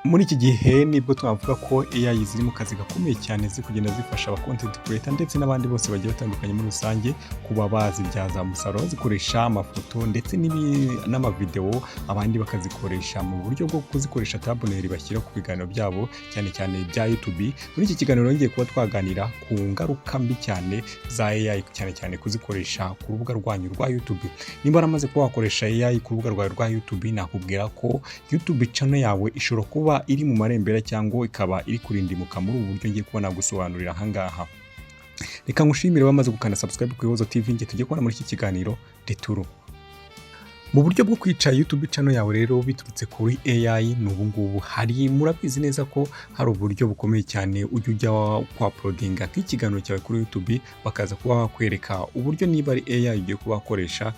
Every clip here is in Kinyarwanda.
Muri iki gihe nibwo twavuga ko AI ziri mu kazi gakomeye cyane, ziri kugenda zifasha aba content creator ndetse n'abandi bose bagiye batandukanye muri rusange kuba bazibyaza umusaruro, bazikoresha amafoto ndetse n'amavideo, abandi bakazikoresha mu buryo bwo kuzikoresha thumbnail bashyira ku biganiro byabo, cyane cyane bya YouTube. Muri iki kiganiro ngiye kuba twaganira ku ngaruka mbi cyane za AI, cyane cyane kuzikoresha ku rubuga rwanyu rwa YouTube. Niba waramaze kuba wakoresha AI ku rubuga rwawe rwa YouTube, nakubwira ko YouTube channel yawe ishobora kuba iri mu marembera cyangwa ikaba iri kurindimuka muri ubu buryo ngiye kuba nagusobanurira ahangaha. Reka ngushimire wamaze gukanda subscribe ku Ibibazo TV. Ngiye tujye kubona muri iki kiganiro returo. Mu buryo bwo kwica YouTube channel yawe rero biturutse kuri AI ni ubu ngubu. Hari, murabizi neza ko hari uburyo bukomeye cyane ujya kwa uploadinga nk'ikiganiro cyawe kuri YouTube, bakaza kuba bakwereka uburyo niba ari AI ugiye kuba wakoresha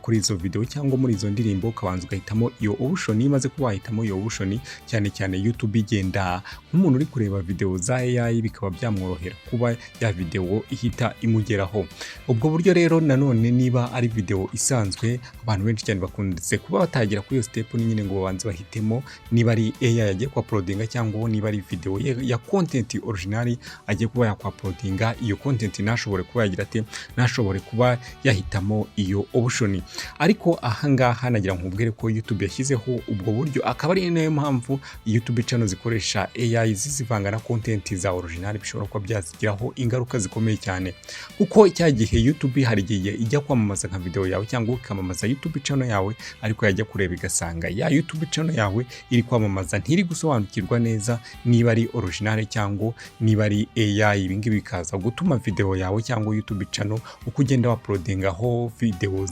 kuri izo video cyangwa muri izo ndirimbo, ukabanza ugahitamo iyo option. Iyo umaze kuba wahitamo iyo option, cyane cyane YouTube igenda nk'umuntu uri kureba video za AI, bikaba byamworohera kuba ya video ihita imugeraho. Ubwo buryo rero nanone, niba ari video isanzwe, abantu benshi cyane bakunze kuba batagera kuri iyo step nyine ngo babanze bahitemo niba ari AI agiye ku uploadinga cyangwa niba ari video ya content original agiye kuba yakwa-uploadinga. Iyo content ntashobore kuba yagira ate, ntashobore kuba yahitamo iyo option. Ariko ahangaha nagira ngo nkubwire ko YouTube yashyizeho ubwo buryo, akaba ari nayo mpamvu YouTube channel zikoresha AI zizivanga na content za original bishobora kuba byazigiraho ingaruka zikomeye cyane, kuko cya gihe YouTube hari igihe ijya kwamamaza nka video yawe cyangwa ikamamaza YouTube channel yawe, ariko yajya kureba igasanga ya YouTube channel yawe iri kwamamaza ntiri gusobanukirwa neza niba ari original cyangwa niba ari AI. Ibi ngibi bikaza gutuma video yawe cyangwa YouTube channel, uko ugenda wa-uploadingaho video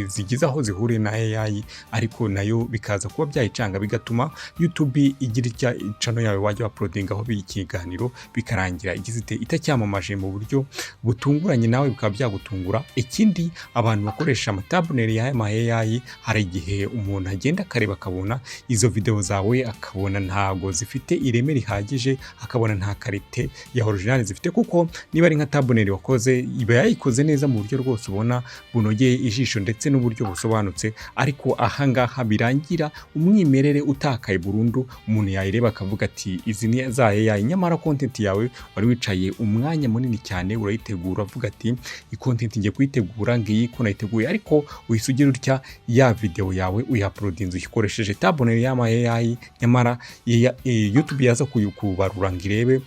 zigize aho zihuriye na AI, ariko nayo bikaza kuba byayicanga, bigatuma YouTube igira icya channel yawe wajya wa-uploadingaho ikiganiro bikarangira igize ite, itacyamamaje mu buryo butunguranye, nawe bikaba byagutungura. Ikindi, abantu bakoresha ama thumbnail y'aya ma AI, hari igihe umuntu agenda akareba akabona izo video zawe, akabona ntago zifite ireme rihagije, akabona nta qualité ya original zifite, kuko niba ari nka thumbnail wakoze, iba yayikoze neza mu buryo rwose ubona bunogeye ijisho ndetse n'uburyo busobanutse, ariko ahangaha birangira umwimerere utakaye burundu. Umuntu yayireba akavuga ati: "Izi ni za AI." Nyamara content yawe wari wicaye umwanya munini cyane urayitegura, uvuga ati: "Iyi content ngiye kuyitegura, ngiyi ko nayiteguye." Ariko uhise ugira utya, ya video yawe uya-uploadinze uyikoresheje thumbnail y'ama AI, nyamara YouTube yaza kubarura ngo irebe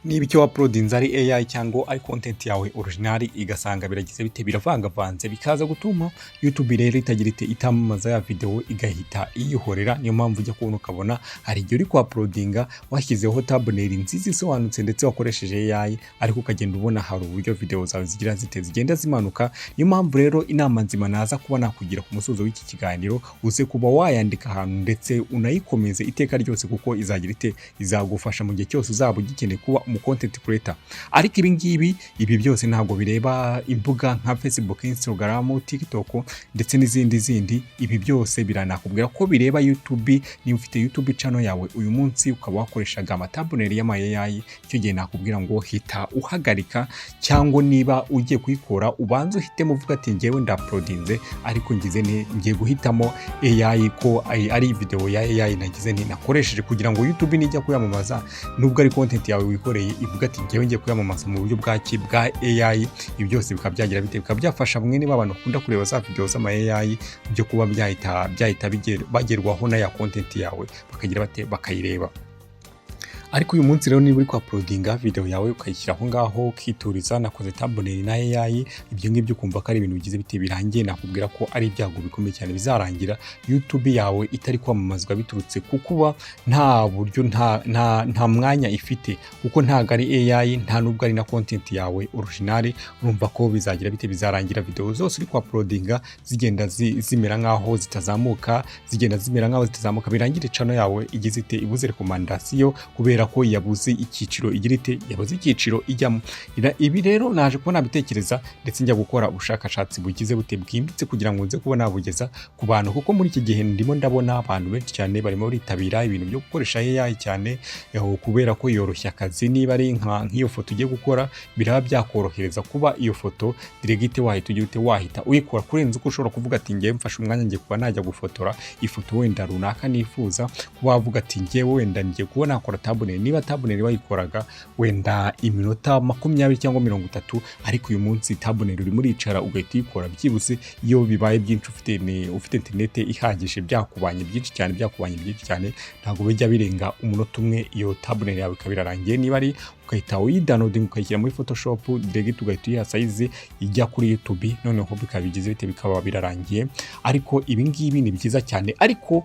niba icyo wa-uploadinze ari AI cyangwa ari content yawe original, igasanga biragize bite, biravangavanze, bikaza gutuma YouTube rero itagira ite, itamamaza ya video, igahita iyihorera. Niyo mpamvu ujya kubona ukabona hari igihe uri ku-uploadinga washyizeho thumbnail nziza isobanutse ndetse wakoresheje AI, ariko ukagenda ubona hari uburyo video zawe zigira zite, zigenda zimanuka. Niyo mpamvu rero inama nzima naza kuba nakugira ku musozo w'iki kiganiro, uze kuba wayandika ahantu ndetse unayikomeze iteka ryose, kuko izagira ite, izagufasha mu gihe cyose uzaba ugikeneye kuba umu content creator. Ariko ibi ngibi, ibi byose ntabwo bireba imbuga nka Facebook, Instagram, TikTok ndetse n'izindi zindi. Ibi byose biranakubwira ko bireba YouTube. Niba ufite YouTube channel yawe uyu munsi ukaba wakoreshaga ama thumbnail y'ama AI, icyo gihe nakubwira ngo hita uhagarika, cyangwa niba ugiye kuyikora ubanze uhitemo, uvuga ati: "Ngewe nda-uploadinze, ariko ngize nti ngiye guhitamo AI, ko ari video ya AI nagize nti nakoresheje," kugira ngo YouTube nijya kuyamamaza, nubwo ari content yawe wikoreye, ivuga ati: "Ngewe ngiye kuyamamaza mu buryo bwa ki, bwa AI." Ibi byose bikaba byagira bite, bikaba byafasha mwene b'abantu bakunda kureba za video z'ama AI, byo kuba byahita bagerwaho na ya content yawe, bakagira bate, bakayireba. Ariko uyu munsi rero, niba uri ku-uploadinga video yawe ukayishyira aho ngaho, ukituriza, "Nakoze thumbnail na AI," ibyo ngibyo ukumva ko ari ibintu bigize bite, birangiye, nakubwira ko ari ibyago bikomeye cyane. Bizarangira YouTube yawe itari kwamamazwa biturutse ku kuba nta buryo, nta mwanya ifite, kuko ntabwo ari AI, nta nubwo ari na content yawe original. Urumva ko bizagira bite, bizarangira video zose uri ku-uploadinga zigenda zimera nkaho zitazamuka, zigenda zimera nkaho zitazamuka, birangire channel yawe igize ite, ibuze recommandation, kubera ko nta mwanya ifite. Kubera ko yabuze icyiciro igira ite, yabuze icyiciro ijyamo. Ibi rero naje kuba nabitekereza, ndetse njya gukora ubushakashatsi bugize bute, bwimbitse, kugira ngo nze kuba nabugeza ku bantu, kuko muri iki gihe ndimo ndabona abantu benshi cyane barimo baritabira ibintu byo gukoresha AI cyane, kubera ko yoroshya akazi. Niba ari nk'iyo foto ugiye gukora, biraba byakorohereza kuba iyo foto direct wahita ugira ute, wahita uyikora, kurenza uko ushobora kuvuga ati: "Ngewe mfashe umwanya, ngiye kuba najya gufotora ifoto wenda runaka nifuza." Kuba wavuga ati: "Ngewe wenda ngiye kuba nakora thumbnail." Niba thumbnail wayikoraga wenda iminota 20 cyangwa 30, ariko uyu munsi thumbnail urimo uricara ugahita uyikora byihuse. Iyo bibaye byinshi ufite interineti ihagije, byakubanye byinshi cyane, byakubanye byinshi cyane, ntabwo bijya birenga umunota umwe, iyo thumbnail yawe ikaba irarangiye. Niba ari ugahita uyidownloadinga, ukayishyira muri Photoshop direct, ugahita uyiha size ijya kuri YouTube, noneho bikaba bigize bite, bikaba birarangiye. Ariko ibi ngibi ni byiza cyane. Ariko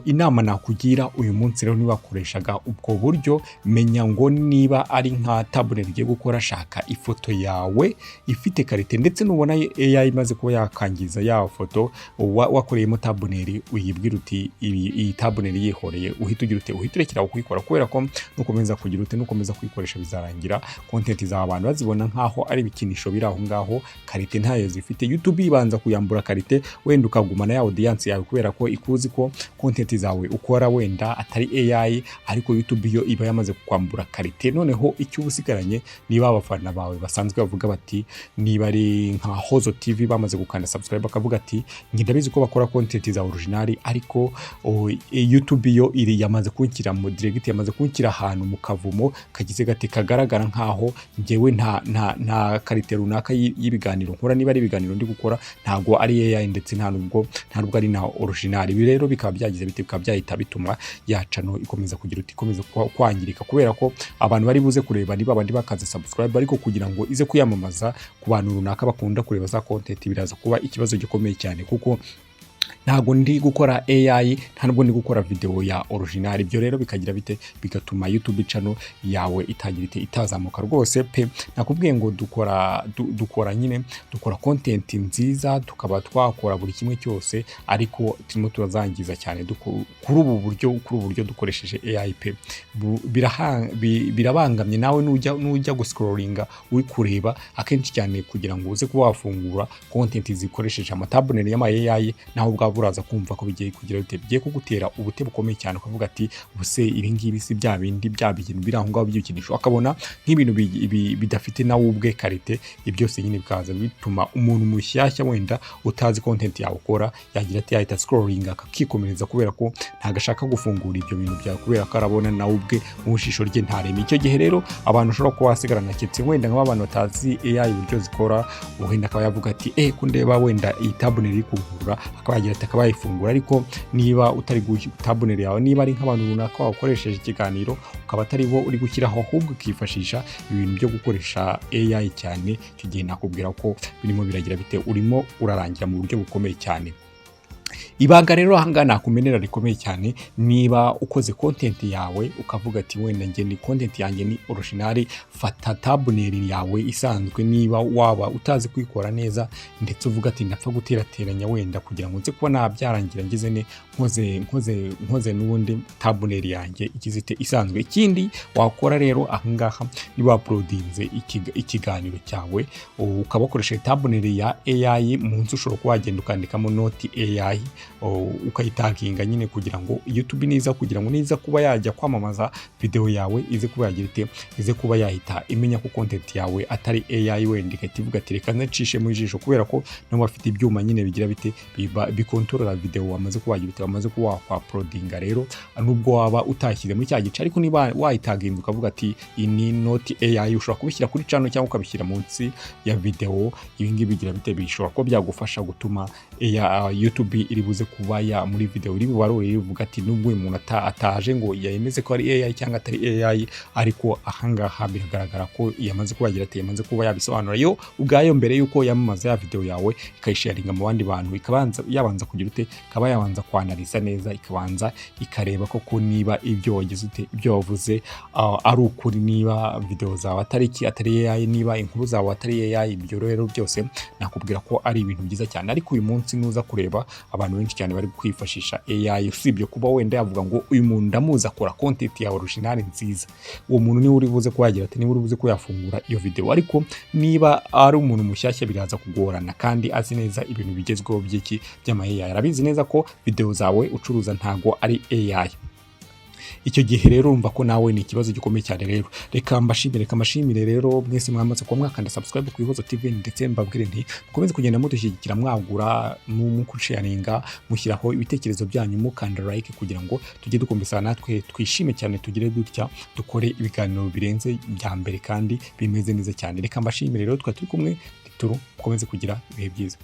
inama nakugira uyu munsi rero, niba wakoreshaga ubwo buryo, menya ngo niba ari nka thumbnail ugiye gukora, shaka ifoto yawe ifite qualité, ndetse nubona AI imaze kuba yakangiza ya foto wakoreyemo thumbnail, uyibwira uti: "Iyi thumbnail yihoreye." Uhita ugira ute? Uhita urekera kuyikora, kubera ko nukomeza kugira ute, nukomeza kuyikoresha, bizarangira content zawe abantu bazibona nkaho ari ibikinisho biri aho ngaho, qualité ntayo zifite. YouTube ibanza kuyambura qualité, wenda ukagumana ya audience yawe, kubera ko ikuzi ko content zawe ukora wenda atari AI, ariko YouTube yo iba yamaze kukwambura qualité. Noneho icyo uba usigaranye, niba abafana bawe basanzwe bavuga bati, niba ari nka Hozo TV bamaze gukanda subscribe, bakavuga ati: "Njye ndabizi ko bakora content za original, ariko YouTube yo iri yamaze kunshyira mu direct, yamaze kunshyira ahantu mu kavumo kagize gate, kagaragara nkaho njyewe nta qualité runaka y'ibiganiro nkora. Niba ari ibiganiro ndi gukora, ntabwo ari AI, ndetse nta nubwo ari na original." Ibi rero bikaba byagize bite? Bikaba byahita bituma ya channel ikomeza kugira uti, ikomeza kwangirika, kubera ko abantu bari buze kureba niba abandi bakaza subscribe, ariko kugira ngo ize kwiyamamaza ku bantu runaka bakunda kureba za content, biraza kuba ikibazo gikomeye cyane, kuko ntabwo ndi gukora AI, nta nubwo ndi gukora video ya original. Ibyo rero bikagira bite? Bigatuma YouTube channel yawe itagira ite, itazamuka rwose pe. Nakubwiye ngo dukora nyine, dukora content nziza, tukaba twakora buri kimwe cyose, ariko turimo turazangiza cyane kuri ubu buryo dukoresheje AI pe. Birabangamye. Nawe nujya guscrollinga uri kureba akenshi cyane, kugira ngo uze kuba wafungura content zikoresheje amathumbnail y'ama AI, nawe ubwawe uraza kumva ko bigiye kugira bite, bigiye kugutera ubute bukomeye cyane, ukavuga ati: "Ubuse ibi ngibi si bya bindi, bya bintu biri aho ngaho by'ibikinisho?" Akabona nk'ibintu bidafite nawe ubwe qualité. Ibyo byose nyine bikaza bituma umuntu mushyashya wenda utazi content yawe ukora yagira ati, yahita scrolling akakikomereza, kubera ko ntabwo ashaka gufungura ibyo bintu byawe, kubera ko arabona nawe ubwe mu jisho rye ntareme. Icyo gihe rero abantu ushobora kuba wasigarana keretse wenda nk'abantu batazi AI uburyo zikora, wenda akaba yavuga ati: "Eh, ko ndeba wenda iyi thumbnail iri kugura," akaba yagira ati, akaba yayifungura. Ariko niba utari thumbnail yawe, niba ari nk'abantu runaka wakoresheje ikiganiro, ukaba atari bo uri gushyiraho, ahubwo ukifashisha ibintu byo gukoresha AI cyane, icyo gihe nakubwira ko birimo biragira bite, urimo urarangira mu buryo bukomeye cyane. Ibanga rero ahangaha nakumenera rikomeye cyane: niba ukoze content yawe ukavuga ati: "Wenda njye ni content yanjye ni original," fata thumbnail yawe isanzwe. Niba waba utazi kuyikora neza, ndetse uvuga ati: "Ndapfa guterateranya wenda kugira ngo nze kuba nabyarangira ngize ne nkoze n'ubundi thumbnail yanjye igize ite, isanzwe." Ikindi wakora rero ahangaha, niba wauploadinze ikiganiro cyawe ukaba wakoresheje thumbnail ya AI, munsi ushobora kuba wagenda ukandikamo "not AI", ukayitaginga nyine, kugira ngo YouTube niza kugira ngo niza kuba yajya kwamamaza video yawe, ize kuba yagira ite, ize kuba yahita imenya ko content yawe atari AI, wenda igahita ivuga ati: "Reka ncishe mu ijisho," kubera ko nabo bafite ibyuma nyine bigira bite, bikontorora video wamaze kuba wagira ute, wamaze kuba wakwauploadinga. Rero nubwo waba utashyize muri cya gice, ariko niba wayitaginze ukavuga ati: "Iyi ni not AI," ushobora kubishyira kuri channel cyangwa ukabishyira munsi ya video. Ibi ngibi bigira bite? Bishobora kuba byagufasha gutuma YouTube iri buze kuba ya muri video iri bubarure, ivuga ati: "Nubwo uyu muntu ataje ngo yemeze ko ari AI cyangwa atari AI, ariko ahangaha biragaragara ko yamaze kuba yagira ati, yamaze kuba yabisobanura yo ubwayo." Mbere yuko yamamaza ya video yawe, ikayisharinga mu bandi bantu, ikabanza yabanza kugira ute, ikaba yabanza kwanaliza neza, ikabanza ikareba koko niba ibyo wagize ute, ibyo wavuze ari ukuri, niba video zawe atari iki, atari AI, niba inkuru zawe atari AI. Ibyo rero byose nakubwira ko ari ibintu byiza cyane. Ariko uyu munsi nuza kureba abantu benshi cyane barimo barikoresha, benshi cyane bari kwifashisha AI, usibye kuba wenda yavuga ngo uyu muntu ndamuzi, akora content ya original nziza. Uwo muntu niwe uri buze kuba yagira ati, niwe uri buze kuba yafungura iyo video. Ariko niba ari umuntu mushyashya, biraza kugorana, kandi azi neza ibintu bigezweho by'iki, by'ama AI. Arabizi neza ko video zawe ucuruza ntago ari AI. Icyo gihe rero urumva ko nawe ni ikibazo gikomeye cyane. Rero reka mbashimire rero mwese mwamaze kuba mwakanda subscribe ku Ihozo TV, ndetse mbabwire nti mukomeze kugenda mudushyigikira, mwagura, musharinga, mushyiraho ibitekerezo byanyu, mukanda like, kugira ngo tujye dukomeza natwe twishime cyane, tugire dutya dukore ibiganiro birenze bya mbere kandi bimeze neza cyane. Reka mbashimire rero, twari turi kumwe turu, mukomeze kugira ibihe byiza.